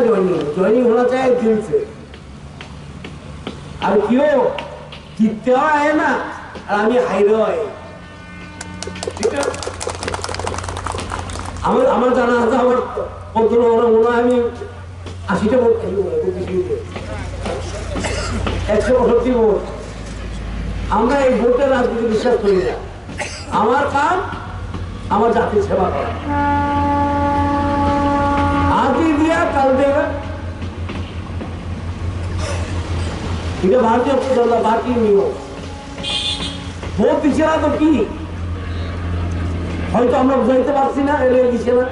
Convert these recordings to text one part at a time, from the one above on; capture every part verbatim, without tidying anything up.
Joining, joining হনা চাই দিল সে। আর কেউ জিততে হয় না, আর আমি হাইরে হয়। ঠিক আছে? আমার, আমার জানা আছে, আমার কতগুলো ওরা মনে হয় আমি আশিটা ভোট পাইব, এত বেশি ভোট। একশো পঁয়ষট্টি ভোট। আমরা এই ভোটের রাজনীতি বিশ্বাস করি না। আমার কাম আমার জাতির সেবা করা। আজ नहीं दिया, कल देगा। এটা ভারতীয় জনতা পার্টির নিয়ম। ভোট দিছে না তো কি? হয়তো আমরা বুঝাইতে পারছি না, এর দিছে না।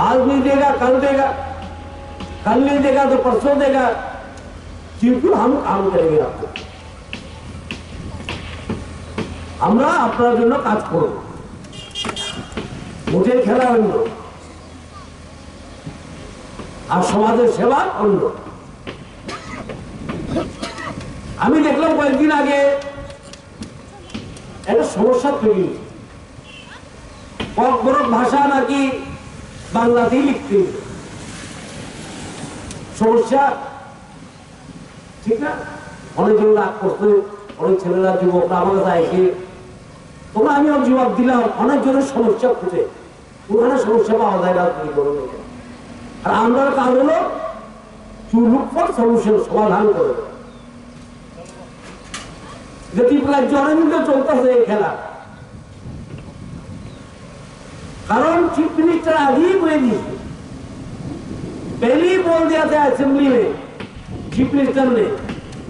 आज नहीं देगा, कल देगा, कल नहीं देगा तो परसों देगा, बिल्कुल हम काम करेंगे आपको। আমরা আপনার জন্য কাজ করব। ভোটের খেলা অন্য, আর সমাজের সেবা অন্য। আমি দেখলাম কয়েকদিন আগে একটা সমস্যা তৈরি হয়েছে। ককবরক ভাষা নাকি বাংলাতেই লিখতে হবে। সমস্যা, ঠিক না? অনেকজন রাগ করছে, অনেক ছেলেরা, যুবকরা আমার কাছে এসে, তোমরা, আমি ওর জবাব দিলাম, অনেক জনের সমস্যা খুঁজে, ওখানে সমস্যা পাওয়া যায় রাজনীতি করো না। আর আমরা কাজ হলো to look for solution, সমাধান করে। এটা ত্রিপুরার জনগণকে চলতেছে এই খেলা। কারণ চিফ মিনিস্টার আগেই বলে দিয়েছে, पहले ही बोल दिया था असेंबली में, चीफ मिनिस्टर ने,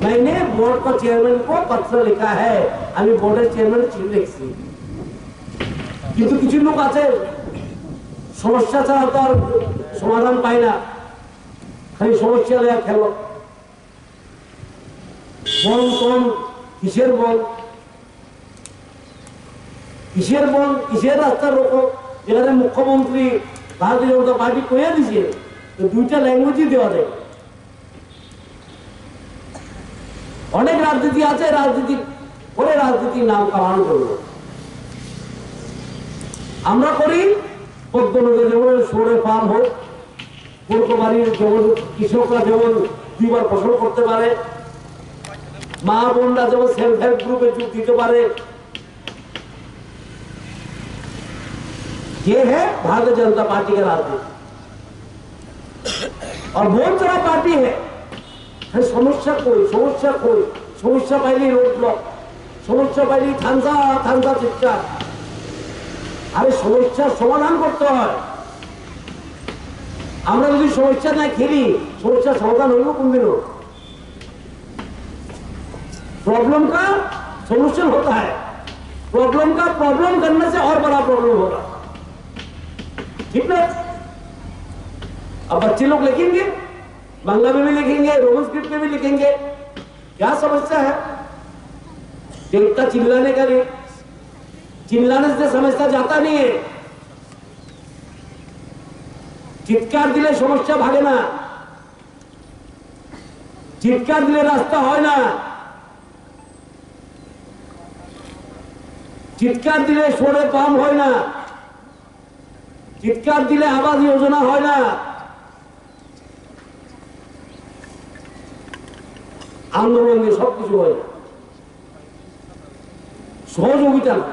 मैंने बोर्ड का चेयरमैन को पत्र लिखा है, আমি বোর্ডের চেয়ারম্যান চিঠি লিখছি। কিন্তু কিছু লোক আছে সমস্যা ছাড়া তো আর সমাধান পায় না, খালি সমস্যা দেয়া খেলো। বন টন, কিসের বন? কিসের বন, কিসের রাস্তা রোকো? যেখানে মুখ্যমন্ত্রী ভারতীয় জনতা পার্টি কইয়া দিছে, তো দুইটা ল্যাঙ্গুয়েজই দেওয়া যায়। অনেক রাজনীতি আছে, রাজনীতি করে রাজনীতির নাম কামানো করলো। আমরা করি পদ্মনগর যেমন সোরে ফার্ম হোক, কোরকোবাড়ির যেমন কৃষকরা যেমন দুইবার ফসল করতে পারে, মা বোনরা যেমন সেলফ হেল্প গ্রুপে যোগ দিতে পারে, ये है भारतीय जनता पार्टी का राजनीति। और बहुत सारा पार्टी है, है সমস্যা কই, সমস্যা কই, সমস্যা পাইলে রোড ব্লক, সমস্যা পাইলে থানসা থানসা চিৎকার। আরে সমস্যার সমাধান করতে হয়। আমরা যদি সমস্যা না খেলি, সমস্যার সমাধান হইব কোনদিনও? प्रॉब्लम का सॉल्यूशन होता है, प्रॉब्लम का प्रॉब्लम करने से और बड़ा प्रॉब्लम होगा। ठीक ना? अब बच्चे लोग लिखेंगे, बांग्ला में भी लिखेंगे, रोमन स्क्रिप्ट में भी लिखेंगे। क्या समस्या है? इतना चिल्लाने का नहीं, चिल्लाने से समस्या जाता नहीं है। চিৎকার দিলে সমস্যা ভাগে না। চিৎকার দিলে রাস্তা হয় না। চিৎকার দিলে সোরে পাম্প হয় না। চিৎকার দিলে আবাস যোজনা হয় না। আন্দোলন দিয়ে সবকিছু হয় না। সহযোগিতা না।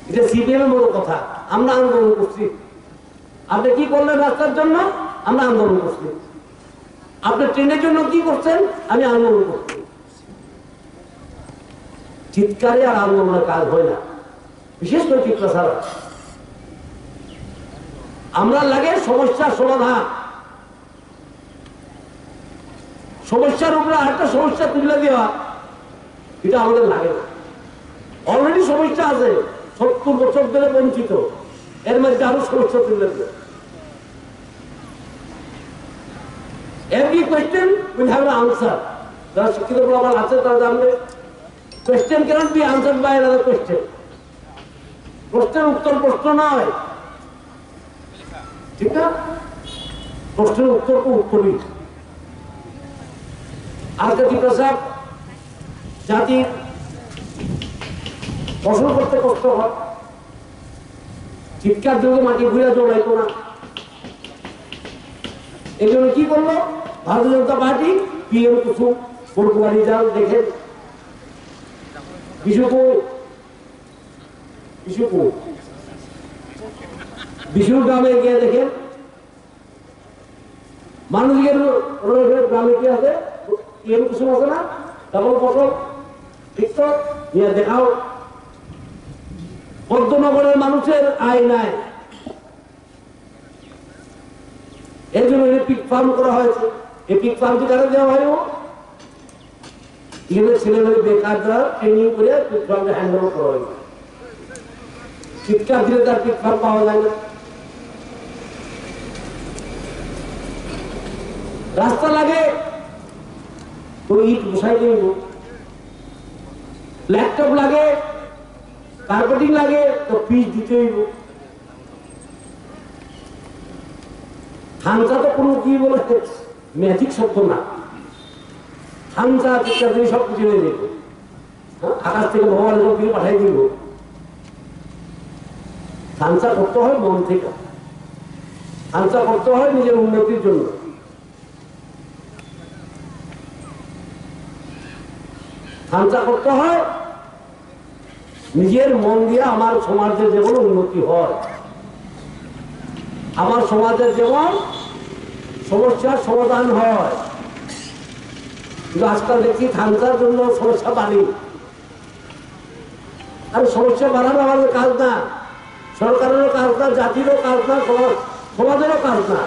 এটা সিপিএম এর বড় কথা। আমরা আন্দোলন করছি। আপনি কি করলেন রাস্তার জন্য? আমরা আন্দোলন করছি। আপনি ট্রেনের জন্য কি করছেন? আমি আন্দোলন করছি। চিৎকারে আর আন্দোলনের কাজ হয় না, বিশেষ করে টিপ্রা ছাড়া। আমরা লাগে সমস্যার সমাধান। সমস্যার উপরে আরেকটা সমস্যা তুলে দেওয়া, এটা আমাদের লাগে না। অলরেডি সমস্যা আছে, সত্তর বছর ধরে বঞ্চিত, এর মধ্যে আরো সমস্যা তুলে দেওয়া। Every question will have an answer. যারা শিক্ষিত বড় আমার আছে, তারা জানবে, question cannot be answered by another question. প্রশ্নের উত্তর প্রশ্ন নয়, ঠিক না? প্রশ্নের উত্তর তো উত্তরই। আজকে ত্রিপুরা জাতির ফসল করতে কষ্ট হয়, চিৎকার যোগে মাটি ঘুরে জড়াইতো না। এই জন্য কি করলো ভারতীয় জনতা পার্টি? পিএম কুসুম, পড়ুয়া রেজাল্ট দেখেন, বিষ্ণুপুর, বিষ্ণুপুর, বিষ্ণুপুর গ্রামে গিয়ে দেখেন, মানুষ গিয়ে র-, র-, র-, গ্রামে কি আছে? পিএম কুসুম আছে না? ডাবল ফসল, ঠিক তো? গিয়ে দেখাও। পদ্মনগরের মানুষের আয় নাই, এই জন্য এখানে পিগ ফার্ম করা হয়েছে। এই পিগ ফার্ম কি কারা দেওয়া হয়? ও এখানে ছেলে মেয়ে বেকার, যারা ট্রেনিং করে পিগ ফার্মে হ্যান্ড ওভার করা হয়েছে। চিৎকার দিলে তার পিগ ফার্ম পাওয়া যায় না। রাস্তা লাগে, তো ইট বসাই দিব। ল্যাপটপ লাগে, কার্পেটিং লাগে, তো পিচ দিতে হইব। থানচা তো কোনো কি বলে, ম্যাজিক শব্দ না। থানচা চিৎকার দিয়ে সব কিছু হয়ে যেত। হ্যাঁ, আকাশ থেকে ভগবান সব কিছু পাঠিয়ে দিব। থানচা করতে হয় মন থেকে। থানচা করতে হয় নিজের উন্নতির জন্য। থানচা করতে হয় নিজের মন দিয়ে, আমার সমাজের যেমন উন্নতি হয়, আমার সমাজের যেমন সমস্যার সমাধান হয়। কিন্তু আজকাল দেখছি থানচার জন্য সমস্যা বাড়ি। আর সমস্যা বাড়ানো আমাদের কাজ না, সরকারেরও কাজ না, জাতিরও কাজ না, সমাজ, সমাজেরও কাজ না।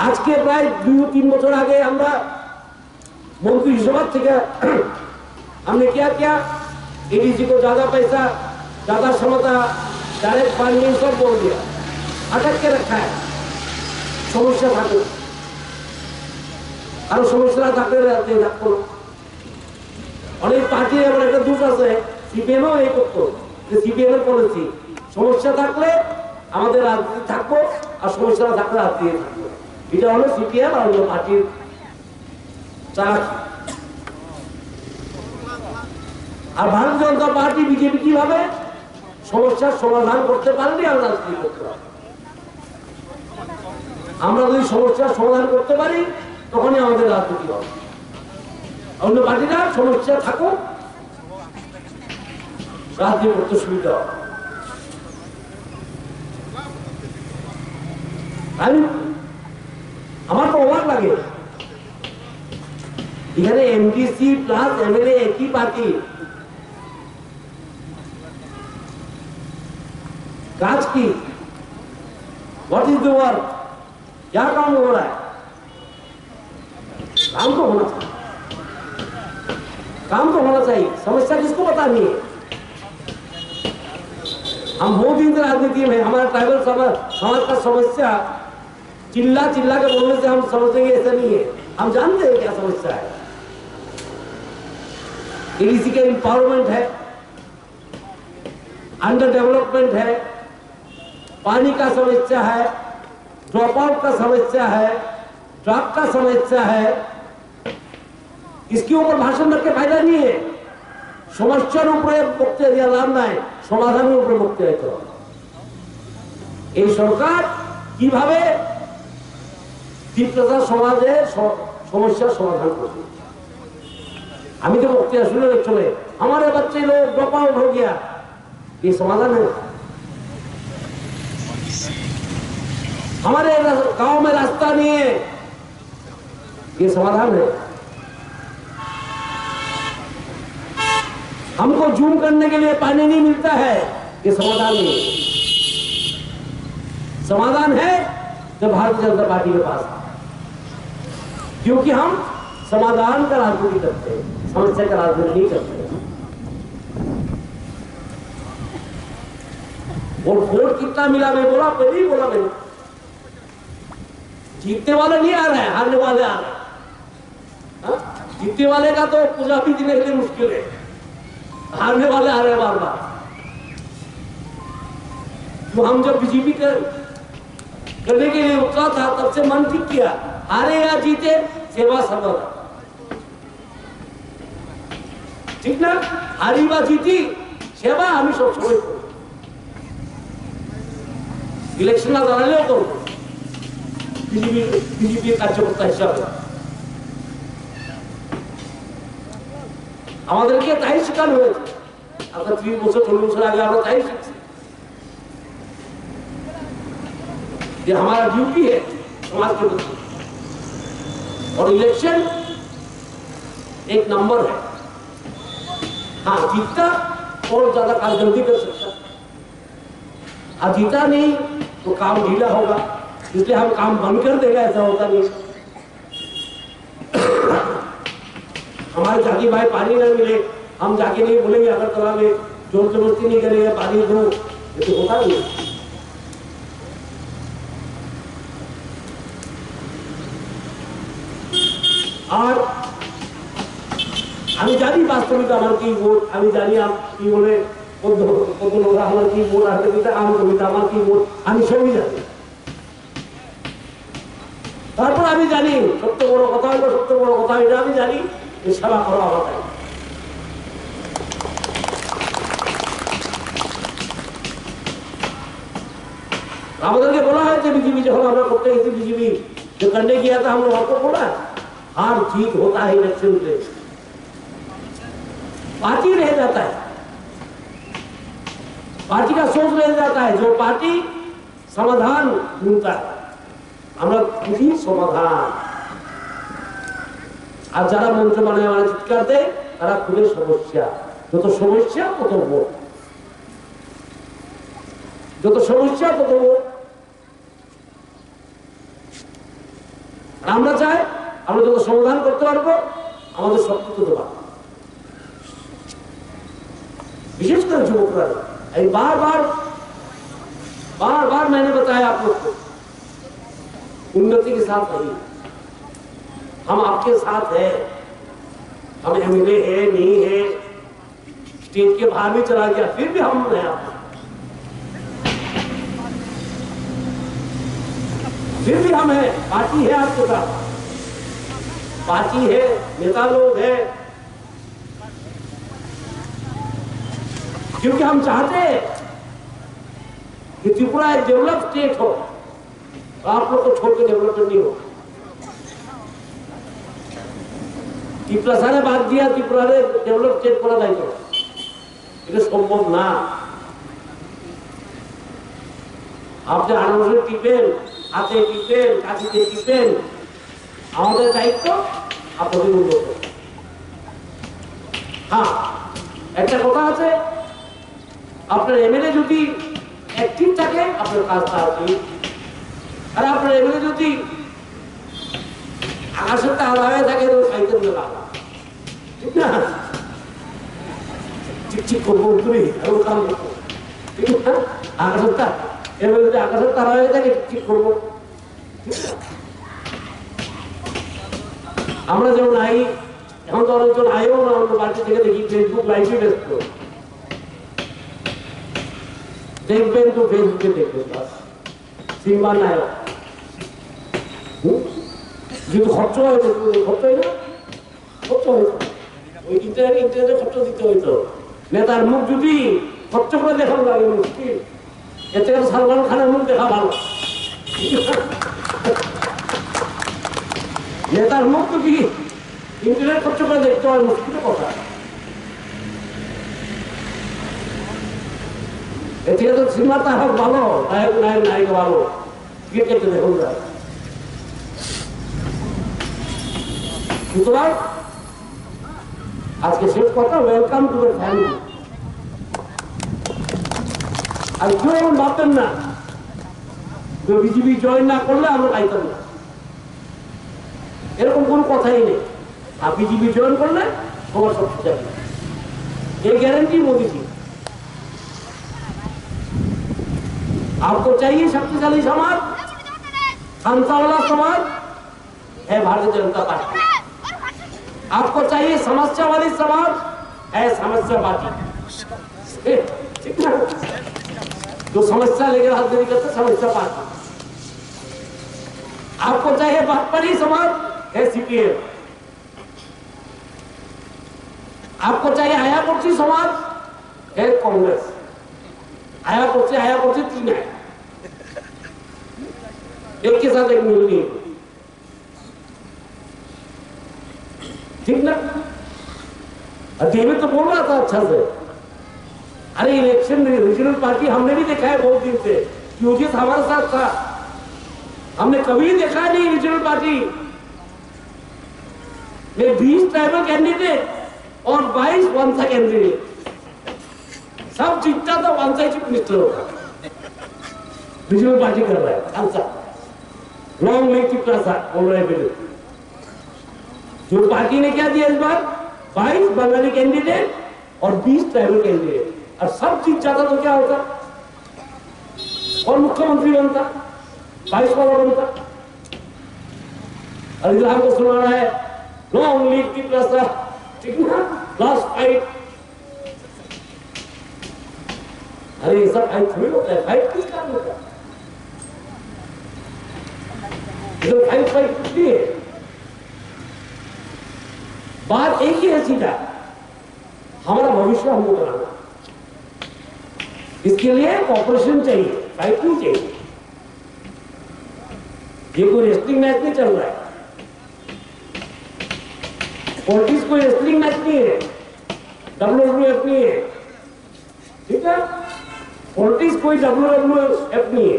আজকে প্রায় দুই তিন বছর আগে আমরা মন্ত্রিসভা থেকে हमने क्या किया? एडीसी को ज्यादा पैसा, ज्यादा क्षमता, डायरेक्ट फंडिंग सब बोल दिया, अटक के रखा है। সমস্যা থাকে, আরো সমস্যা থাকলে রাজনীতি থাকতো না। অনেক পার্টি এমন একটা দোষ আছে, সিপিএম ও এই করতো, যে সিপিএম এর পলিসি, সমস্যা থাকলে আমাদের রাজনীতি থাকবো, আর সমস্যা না থাকলে রাজনীতি থাকবো। এটা হলো সিপিএম আর অন্য পার্টির চালাকি। আর ভারতীয় জনতা পার্টি, বিজেপি কিভাবে সমস্যার সমাধান করতে পারেনি, আমরা রাজনীতি করতে পারবো। আমরা যদি সমস্যার সমাধান করতে পারি, তখনই আমাদের রাজনীতি হবে। অন্য পার্টিরা সমস্যা থাকুক, রাজনীতি করতে সুবিধা হবে। আমি, আমার তো অবাক লাগে, এখানে এমডিসি প্লাস এমএলএ একই পার্টি, কাজ কি? What is the work? क्या काम हो रहा है? काम तो होना चाहिए, काम तो होना चाहिए। समस्या किसको बतानी है? हम बहुत दिन से राजनीति में हैं, हमारा ट्राइबल समाज, समाज का समस्या चिल्ला चिल्ला के बोलने से हम समझेंगे, ऐसा नहीं है। हम जानते हैं क्या समस्या है। एडीसी का एम्पावरमेंट है, अंडर डेवलपमेंट है, पानी का समस्या है, ड्रॉपआउट का समस्या है, ड्रग का समस्या है। इसके ऊपर भाषण रख के फायदा नहीं है। সমস্যার উপরে বক্তৃতা দিয়ে লাভ নাই, সমাধানের উপরে বক্তৃতা দিতে হবে। এই সরকার কিভাবে তিপ্রাসা সমাজের স-, সমস্যার সমাধান করবে? আমি তো বক্তৃতা শুনে চলে, আমার এবার ছিল ড্রপ আউট হয়ে গিয়া, ये समाधान है? हमारे गांव में रास्ता नहीं है, ये समाधान है? हमको जूम करने के लिए पानी नहीं मिलता है, ये समाधान नहीं है। समाधान है तो भारतीय जनता पार्टी के पास है, क्योंकि हम समाधान का राजनीति करते हैं, समस्या का राजनीति नहीं करते हैं। और वोट कितना मिला, मैं बोला, पहले ही बोला मैंने, जीतने वाले नहीं आ रहे हैं, हारने वाले आ रहे हैं। हाँ? जीतने वाले का तो पूजा भी देने के लिए मुश्किल है, हारने वाले आ रहे हैं बार बार। तो हम जब बीजेपी कर, करने के लिए उतरा था, तब से मन ठीक किया, हारे या जीते, सेवा सर्वदा। ठीक ना? हारी वा जीती, আমি সবসময় করি। ইলেকশন না দাঁড়ালেও করবো। বিজেপি, বিজেপির কার্যকর্তা হিসাবে। আমাদেরকে তাই শেখানো হয়েছে। আজকে ত্রিশ বছর, চল্লিশ বছর আগে আমরা তাই শিখছি। ये हमारा ड्यूटी है समाज के प्रति। और इलेक्शन एक नंबर है। हाँ, जीतता और ज्यादा कारकर्दगी कर सकता। और जीता नहीं तो काम ढीला होगा, इसलिए हम काम बंद कर देगा, ऐसा होता नहीं। हमारे जाति भाई पानी ना मिले, हम जाके नहीं बोलेंगे अगरतला में, जोर जबरदस्ती नहीं करेंगे, पानी दो, ये तो होता नहीं। আর আমি জানি বাস্তবিক আমার কি ভোট, আমি জানি আম-, কি বলে কত, কত লোক আমার কি ভোট আসবে, কিন্তু আম কবিতা আমার কি ভোট, আমি সবই জানি। তারপর আমি জানি সবচেয়ে বড় কথা হলো, সবচেয়ে বড় কথা এটা আমি জানি যে সেবা করা আমার দায়িত্ব। আমাদেরকে বলা হয়েছে বিজেপি, যখন আমরা করতে গেছি বিজেপি, जो करने गया था हम लोग को बोला, हार जीत होता है इलेक्शन में, पार्टी रह जाता है, पार्टी का सोच रह जाता है, जो पार्टी समाधान ढूंढता है। আমরা খুঁজি সমাধান। আর যারা মঞ্চ বানায়, মানে চিৎকার দেয়, তারা খুঁজে সমস্যা। যত সমস্যা, তত ভোট। যত সমস্যা, তত ভোট। আর আমরা চাই, আমরা যত সমাধান করতে পারবো, আমাদের শক্তি তত বাড়বে। বিশেষ করে যুবকরা, এই বারবার, বারবার मैंने बताया आप लोग को, उन्नति के साथ नहीं, हम आपके साथ हैं, हम एमएलए है, नहीं है, स्टेज के बाहर भी चला गया, फिर भी हम हैं आपके साथ। फिर भी हम हैं, पार्टी है आपके साथ, पार्टी है, नेता लोग हैं, क्योंकि हम चाहते हैं कि त्रिपुरा एक डेवलप स्टेट हो। आप लोग को छोड़ के डेवलपमेंट नहीं होगा। তিপ্রাসারে বাদ দিয়া ত্রিপুরারে ডেভেলপ স্টেট করা যায় তো? এটা সম্ভব না। আপনি আনারসে টিপেন, হাতে টিপেন, কাঁচিতে টিপেন, আমাদের দায়িত্ব আপনাদের উন্নত। হ্যাঁ, একটা কথা আছে, আপনার এমএলএ যদি অ্যাক্টিভ থাকে, আপনার কাজ তার ঠিক। আর আপনার এমএলএ যদি আকাশের তারা হয়ে থাকে, তো খাইতে হবে না। ঠিক না? ঠিক ঠিক করবো তুমি, এমন কাম করবো। ঠিক না? আকাশের তারা, এমএলএ যদি আকাশের তারা হয়ে থাকে, ঠিক করবো। ঠিক না? আমরা যেমন আই, এখন তো অনেকজন আইও না, অন্য পার্টি থেকে দেখি Facebook লাইভে ব্যস্ত। দেখবেন তো Facebookএ দেখবেন, বাস। সিনেমা নায়ক। হুম? যদি খরচ হয়, তো খরচ হয় না? খরচ হয় তো। ওই ইন্টারনেট, ইন্টারনেটে খরচ দিতে হয় তো। নেতার মুখ যদি খরচ করে দেখানো লাগে, মুশকিল। এর থেকে তো সালমান খানের মুখ দেখা ভালো। নেতার মুখ তো কি ইন্টারনেট খরচ করে দেখতে হয়, মুশকিল কথা। এর থেকে তো সিনেমা তার ভালো, নায়ক, নায়ক, নায়িকা ভালো। টিকিট কেটে দেখুন না। সুতরাং আজকে শেষ কথা, welcome to the family। আর কেউ এমন ভাববেন না যে বিজেপি জয়েন না করলে আমরা পাইতাম না, এরকম কোনো কথাই নেই। আর বিজেপি জয়েন করলে সবার সব ঠিক আছে, এই গ্যারান্টি মোদিজি। आपको चाहिए शक्तिशाली समाज, क्षमता वाला समाज, है भारतीय जनता पार्टी। आपको चाहिए समस्या वाली समाज, है समस्या पार्टी। ठीक ना? जो समस्या लेकर राजनीति करते, समस्या पार्टी। आपको चाहिए बागपनी समाज, है सीपीएम। आपको चाहिए हयाकुर्सी समाज, है कांग्रेस। आया कौन से, आया कौन से तीन है। एक के साथ एक मिल नहीं। ठीक ना? और देवेंद्र तो बोल रहा था अच्छा से, अरे इलेक्शन में रीजनल पार्टी हमने भी देखा है बहुत दिन से, यूजीएस हमारे साथ था, हमने कभी देखा नहीं रीजनल पार्टी में बीस ट्राइबल कैंडिडेट और बाईस वंसा कैंडिडेट। सब जीतता तो वंसा ही चीफ मिनिस्टर होता। रीजनल पार्टी कर रहा है, वंसा। लॉन्ग लिव तिप्रासा बोल रहे हैं। जो पार्टी ने क्या दिया इस बार? बाईस बंगाली कैंडिडेट और बीस ट्राइबल कैंडिडेट, और सब जीत जाता तो क्या होता? कौन मुख्यमंत्री बनता? बाईस वाला बनता। और इधर हमको सुना रहा है, लॉन्ग लिव तिप्रासा, ठीक ना? Last fight. अरे, ऐसा फाइट थोड़ी होता है, फाइट किस काम होता है? इधर फाइट, फाइट कुछ नहीं है। बात एक ही है सीधा, हमारा भविष्य हमको बनाना। इसके लिए कॉपरेशन चाहिए, फाइट नहीं चाहिए। ये कोई रेसलिंग मैच नहीं चल रहा है। पॉलिटिक्स कोई रेसलिंग मैच नहीं है, डब्ल्यूडब्ल्यूएफ नहीं है, ठीक है? पॉलिटिक्स कोई डब्ल्यूडब्ल्यूएफ नहीं है।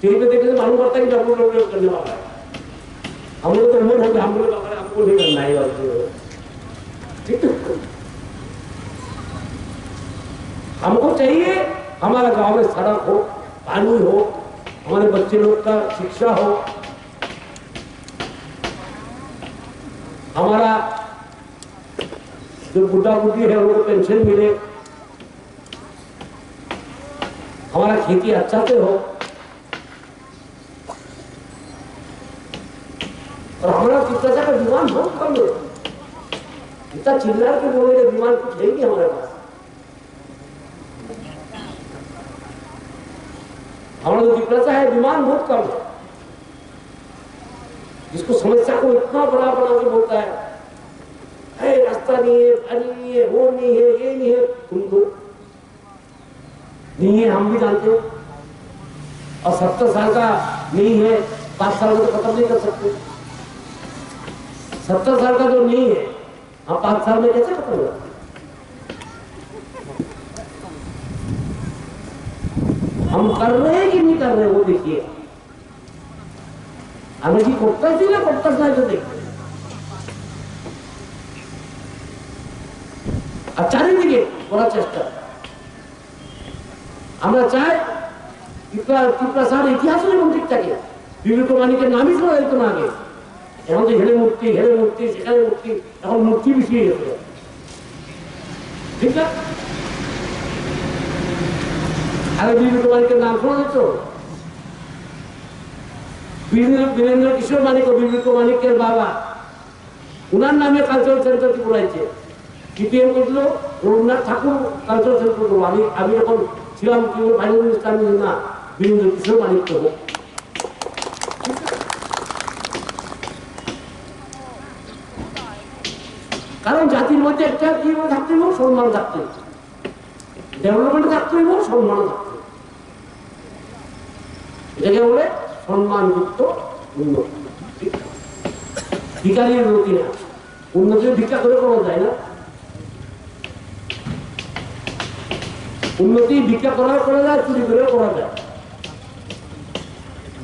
टीवी पे देखने से मालूम पड़ता है कि डब्ल्यूडब्ल्यूएफ करने वाला है। हम लोग तो उम्र हो गई, हम लोग का, हमको नहीं करना है, ठीक है? हमको चाहिए हमारा गांव में सड़क हो, पानी हो, हमारे बच्चे लोग का शिक्षा हो, हमारा जो बूढ़ा बूढ़ी है उनको पेंशन मिले, हमारा खेती अच्छा से हो। और हमारा तिप्रासा का डिमांड बहुत कम है। इतना चिल्ला के बोले, डिमांड कुछ है नहीं हमारे पास। हमारा जो तिप्रासा है, डिमांड बहुत कम है। जिसको समस्या को इतना बड़ा बना के बोलता है, "अरे, रास्ता नहीं है, पानी नहीं है, वो नहीं है, ये नहीं है।" तुम तो नहीं है, हम भी जानते हैं। और सत्तर साल का नहीं है, पाँच साल में तो खत्म नहीं कर सकते। सत्तर साल का जो नहीं है, हम पाँच साल में कैसे खत्म होगा? हम कर रहे हैं कि नहीं कर रहे, वो देखिए। আমরা কি করতেছি না করতেছি না, এটা দেখতে। আর চারিদিকে করার চেষ্টা। আমরা চাই ত্রিপুরা, ত্রিপুরা স্যার ইতিহাসও যেমন ঠিক থাকে, বিবেক মানিকের নামই শোনা যেত না আগে। এখন তো এখানে মূর্তি, এখানে মূর্তি, সেখানে মূর্তি, এখন মূর্তি বেশি হয়ে গেছে। ঠিক না? আরে বিবেক মানিকের নাম শোনা যেত? বীরেন্দ্র, বীরেন্দ্র কিশোর মানিক ও বিবেক মানিকের বাবা, ওনার নামে কালচারাল সেন্টার ত্রিপুরা হয়েছে। সিপিএম করছিল রবীন্দ্রনাথ ঠাকুর কালচারাল সেন্টার করবো। আমি, আমি যখন ছিলাম, কি বলে, ফাইন্যান্স মিনিস্টার, আমি বলি, "না, বীরেন্দ্র কিশোর মানিক তো হোক।" কারণ জাতির মধ্যে একটা কি থাকতে হবে, সম্মান থাকতে হবে, ডেভেলপমেন্ট থাকতে হবে, সম্মান থাকতে হবে। এটাকে বলে সম্মানযুক্ত উন্নতি। ভিখারির উন্নতি না। উন্নতি ভিক্ষা করে করা যায় না। উন্নতি ভিক্ষা করাও করা যায়, চুরি করেও করা যায়।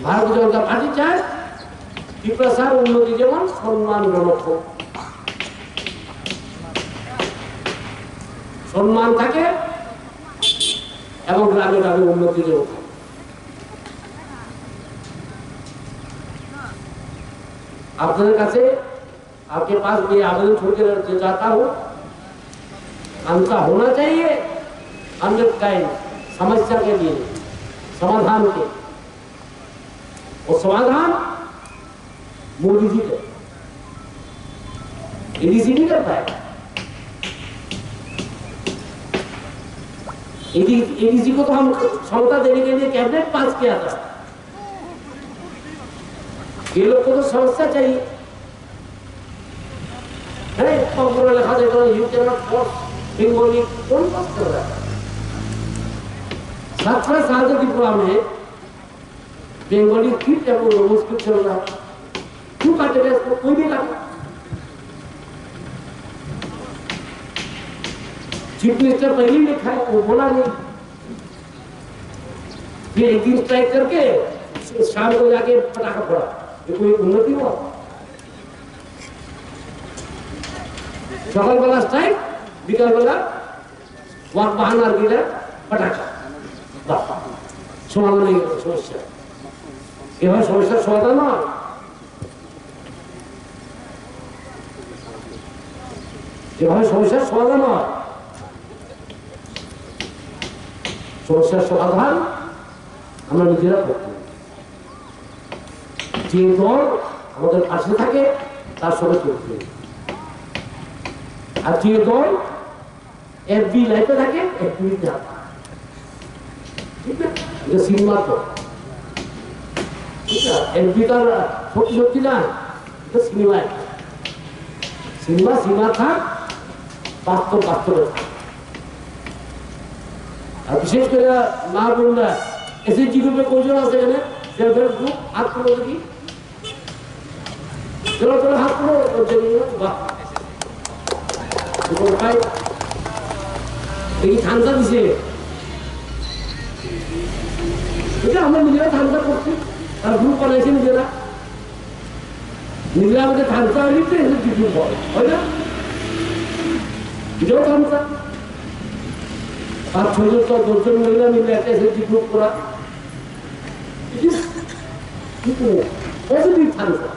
ভারতীয় জনতা পার্টি চায় ত্রিপুরা স্যার উন্নতি যেমন সম্মানজনক হোক, সম্মান থাকে এবং গ্রামে গ্রামে উন্নতি যেমন থাকে। আপনাদের কাছে, आपके पास ये आवेदन छोड़ के जाता हूँ, अंत होना चाहिए, हंड्रेड टाइम समस्या के लिए समाधान के, वो समाधान मोदी जी का, एडीसी नहीं कर पाएगा। एडी, एडीसी को तो हम क्षमता देने के लिए कैबिनेट पास किया था। ये लोग को तो समस्या चाहिए। है, पकड़ो लिखा देखो, you cannot force Bengali, कौन पास कर रहा है? सत्रह साल से त्रिपुरा में बंगाली स्क्रिप्ट एवं रोमन स्क्रिप्ट चल रहा है। क्यों काटे रहे इसको? कोई नहीं काटे। चीफ मिनिस्टर पहले ही लिखा है, वो बोला नहीं। फिर एक दिन स्ट्राइक करके शाम को जाके पटाखा फोड़ा। ये कोई उन्नति हुआ? সকালবেলা স্ট্রাইক, বিকালবেলা ওয়াক বাহানার দিলে পটাকা। বাহ, সমাধান হয়ে গেল সমস্যা। এভাবে সমস্যার সমাধান হয়? এভাবে সমস্যার সমাধান হয়? সমস্যার সমাধান আমরা নিজেরা করতে হবে। যে দল আমাদের পাশে থাকে, তার সঙ্গে চলতে হবে। আর যে দল এফবি লাইভে থাকে, এফবি ঠিক না? এটা সিনেমার দল। ঠিক না? এফবি তার সত্যি সত্যি না, এটা সিনেমায়। সিনেমা সিনেমা থাক, বাস্তব বাস্তবে থাক। আর বিশেষ করে মা বোনরা, এসএইচজি গ্রুপে কয়জন আছে এখানে? সেলফ হেল্প গ্রুপ, হাত তুলো দেখি। চলো, চলো, হাত তুলো, ওর জন্য, বাহ। উপর পাই। দেখি থামসা দিছে। এটা আমরা নিজেরা থামসা করছি, আর গ্রুপ বানাইছি নিজেরা। নিজেরা আমাদের থামসা হইলে তো এসে কিছু হয়, হয় না? এটাও থামসা। পাঁচ ছয়জন তো দশজন মহিলা মিলে একটা এসএইচজি গ্রুপ করা। It is, কি করবো? পজিটিভ থামসা।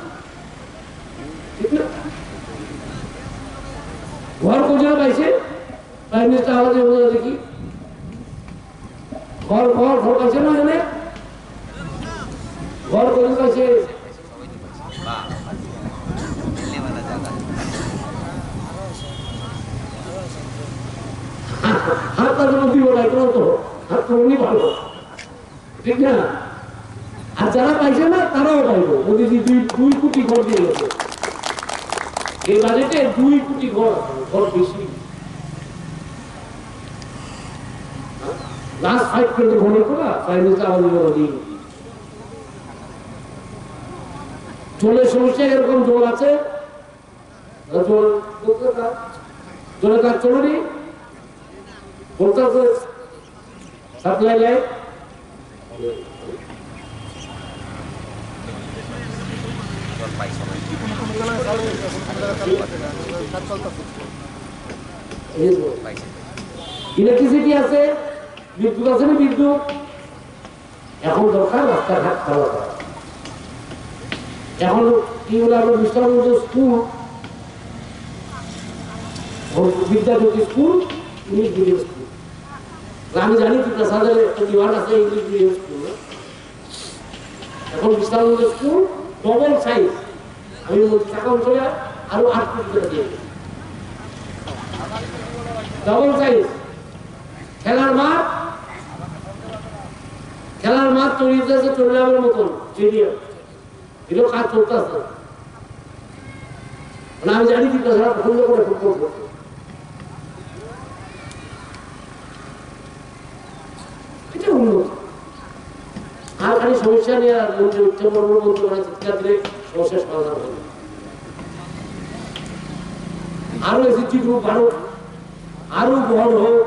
ঠিক না? ঘর কোথায় পাইছে? প্রাইম মিনিস্টার আবাস যোজনা দেখি। ঘর, ঘর, ঘর পাইছে না এখানে? ঘর কোথায় পাইছে? হাত পাতানো দিব না, এগুলো তো হাত পাতানো ভালো। ঠিক না? আর যারা পাইছে না, তারাও পাইবো। মোদিজি দুই, দুই কোটি ঘর দিয়ে গেছে। এই বাজেটে দুই কোটি ঘর, ঘর বেশি। লাস্ট ফাইভ টোয়েন্টি ঘরের কথা, প্রাইম মিনিস্টার আবাস যোজনা দিয়ে। জলের সমস্যা এরকম জল আছে, জল, জলের কাজ চলেনি, বলতে আছে, সাপ্লাই লাইন। এই যে ইলেকট্রিসিটি আছে, বিদ্যুৎ আছে না বিদ্যুৎ? এখন দরকার রাস্তাঘাট ভালো করা। এখন কি হলো, আমরা Bishalganj school, Vidyajyoti school, English medium school. আমি জানি ত্রিপুরা সাদরে একটা ডিমান্ড আছে ইংলিশ মিডিয়াম স্কুল, না? এখন বিশালগঞ্জ স্কুল ডবল সাইজ, আমি বলছি ঢাকা অঞ্চলে আরো আট কোটি টাকা দিয়ে দেবো। ডবল সাইজ খেলার মাঠ, খেলার মাঠ তৈরি হতে আছে চট্টগ্রামের মতন স্টেডিয়াম। এগুলো কাজ চলতে আছে। মানে আমি জানি কি তাছাড়া পছন্দ করে ফুটবল করতে। এটা উন্নত। আর খালি সমস্যা নিয়ে আর মন্ত্রী উচ্চ মর্মর মন্ত্রী ওরা চিৎকার দিলে সমস্যা সমাধান হবে। আরো এসএইচজি গ্রুপ বাড়ো, আরো বড় হোক।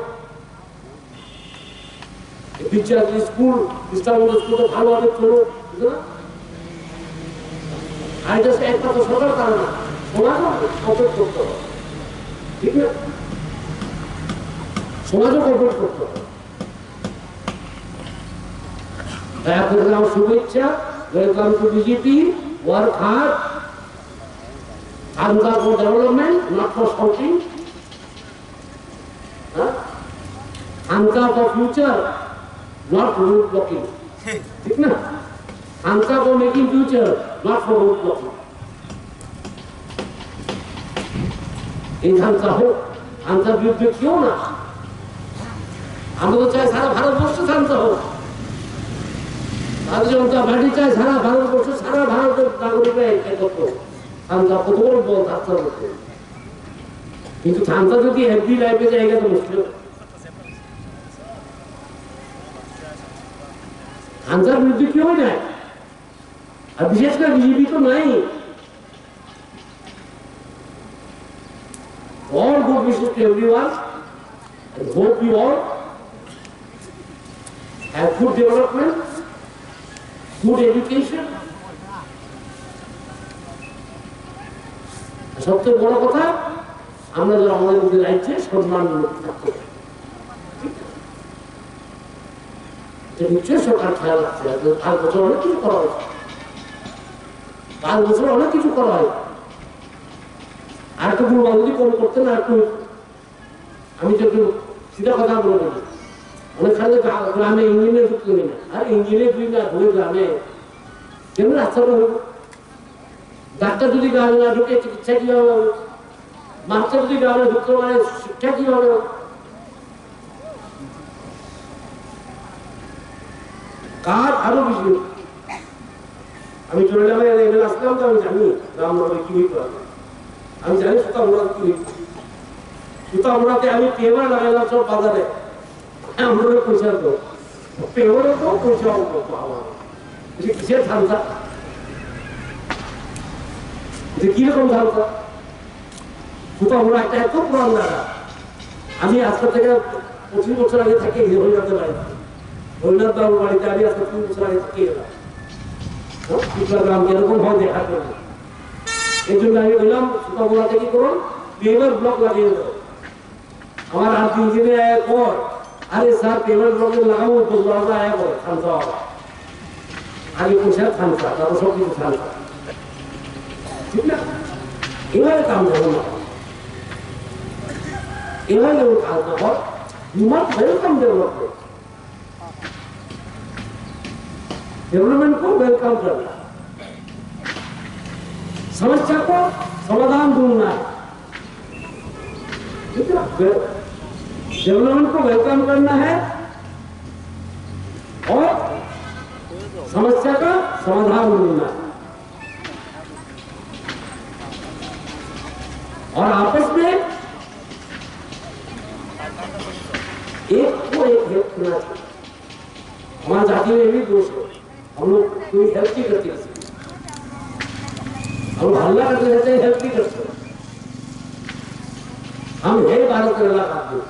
এই বিদ্যালয়, স্কুল, খ্রিস্টান স্কুল তো ভালোভাবে চলো, বুঝলে না? আর এটা শুধু একমাত্র সরকার পারে না, সমাজও কর্পোরেট করতে হবে, ঠিক না? সমাজও কর্পোরেট করতে হবে। তাই আপনাদের আমার শুভেচ্ছা, welcome to BJP, work hard, answer for development, not for shopping. Huh? Anka for future, not road blocking. ঠিক না? Anka for making future, not for road blocking. এই থামসা হোক, থামসার বিরুদ্ধে কেউ না। আমরা তো চাই সারা ভারতবর্ষ থামসা হোক। ভারতীয় জনতা পার্টি চায় সারা ভারতবর্ষ, সারা ভারতের নাগরিকরা একত্র হোক। থামসা কত বড় বল থামসার মধ্যে। কিন্তু থামসা যদি এফবি লাইভে যায়, এটা তো মুশকিল। হামসার বিরুদ্ধে কেউ নাই। আর বিশেষ করে বিজেপি তো নাই। All good wishes to everyone and hope you all have good development, good education. সবচেয়ে বড় কথা, আমরা যেন আমাদের নিজের রাজ্যে সম্মান থাকতে পারি। এটা নিশ্চয়ই সরকার খেয়াল রাখছে। আর পাঁচ বছর অনেক কিছু করা হয়েছে, পাঁচ বছর অনেক কিছু করা হয়েছে। আর একটু ভুলভাল যদি কম করতে না, একটু, আমি তো একটু সিধা কথা বলে বলি, অনেকখানে গ্রা-, গ্রামে ইঞ্জিনিয়ার ঢুকতে নেই না, আর ইঞ্জিনিয়ার যদি না ঢুকে গ্রামে, কেমন রাস্তাটা হইব? ডাক্তার যদি গ্রামে না ঢুকে, চিকিৎসা কিভাবে হবে? মাস্টার যদি গ্রামে ঢুকতে পারে, শিক্ষা কিভাবে হবে? কাজ আরো বেশি। আমি চলে যাবে, এমএলএ আসলাম তো আমি জানি রামনগরে কি হইতে হবে। আমি জানি সুতামুড়া কি হইতে হবে। সুতামুড়াতে আমি পেপার লাগাইলাম সব বাজারে। আমরা পয়সা তো, পেপারও তো পয়সা অল্প পাওয়া। এটা কিসের ধান্দা? এটা কিরকম ধান্দা? সুতামুড়া একটা এত পুরান জায়গা। আমি আজকে থেকে পঁচিশ বছর আগে থেকে এই হরিনাথের বাড়িতে, হরিনাথ বাবুর বাড়িতে আমি আজকে তিন বছর আগে থেকে এলাম। হ্যাঁ, পিপলা গ্রাম কিরকম হয় দেখার জন্য। এই জন্য আমি বললাম, সুতামুড়াতে কি করুন, পেপার ব্লক লাগিয়ে দেবো। আমার আর তিন দিনে আয়া কয়, "আরে স্যার, পেমেন্ট প্রবলেম লাগাবো তো, আমরা আয়া করে, থামতে হবে।" আগে পয়সা থামতে, তারপর সব কিছু থামতে। ঠিক না? এভাবে কাম করো না। এভাবে যখন কাজ না হয়, you must welcome development। Development को वेलकम करना, समस्या को समाधान ढूंढना है। ठीक है ना? डेवलपमेंट को वेलकम करना है और समस्या का समाधान ढूंढना है। और आपस में एक को एक हेल्प करना चाहिए। हमारे जाति में भी दोष है, हम लोग कोई हेल्प नहीं करते किसी की। हम लोग हल्ला करते रहते हैं, हेल्प नहीं करते। हम है बारह तेरह लाख आदमी,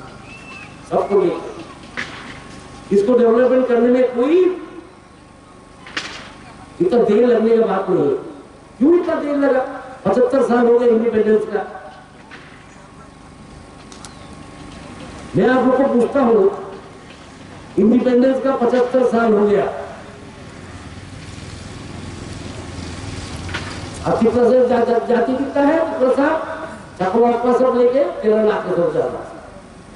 सबको लेकर इसको डेवलपमेंट करने में कोई इतना देर लगने का बात नहीं है। क्यों इतना देर लगा? पचहत्तर साल हो गए इंडिपेंडेंस का। मैं आप लोग को पूछता हूँ, इंडिपेंडेंस का पचहत्तर साल हो गया, अब कितना से जा, जा, जाति कितना है? कितना सा? चाकू वाकू सब लेके तेरह लाख के सब जा रहा है।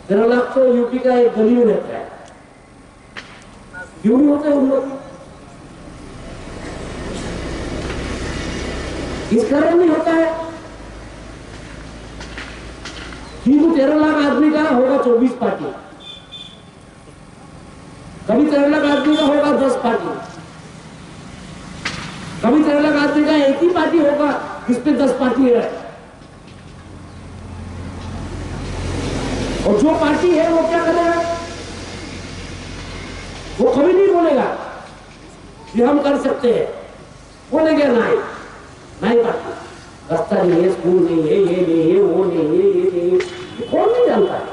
तेरह लाख तो यूपी का एक गली में रहता है। क्यों नहीं होता है उन्नति? इस कारण नहीं होता है। क्योंकि तेरह लाख आदमी का होगा चौबीस पार्टी, कभी तेरह लाख आदमी का होगा दस पार्टी, कभी तेरह लाख आदमी का एक ही पार्टी होगा जिसमें दस पार्टी है। और जो पार्टी है वो क्या करेगा? वो कभी नहीं बोलेगा कि हम कर सकते हैं। बोलेगा नहीं, नहीं पार्टी। रास्ता नहीं है, स्कूल नहीं है, ये नहीं है, वो नहीं है, ये नहीं है, ये कौन नहीं जानता है?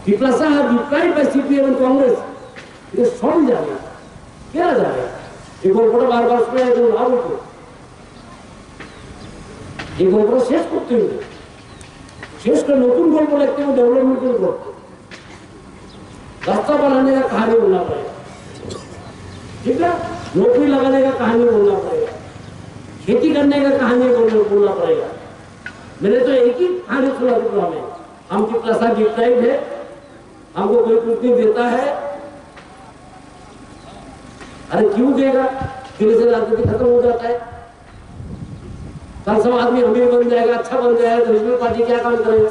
Tiprasa are deprived by CPM and Congress. এটা সবই জানে, কেনা জানে। এই গল্পটা বারবার শুনে এখন লাভ হতো। এই গল্পটা শেষ করতে হবে। শেষ করে নতুন গল্প লিখতে হবে, ডেভেলপমেন্টের গল্প। रास्ता बनाने का कहानी बोलना पड़ेगा, ठीक है? नौकरी लगाने का कहानी बोलना पड़ेगा, खेती करने का कहानी बोलना, बोलना पड़ेगा। मैंने तो एक ही कहानी सुना दी हमें, हम कितना सा डिप्राइव है, हमको कोई कुछ नहीं देता है। अरे क्यों देगा? फिर से राजनीति खत्म हो जाता है। कल सब आदमी अमीर बन जाएगा, अच्छा बन जाएगा, तो रिजनल पार्टी क्या काम करेगा?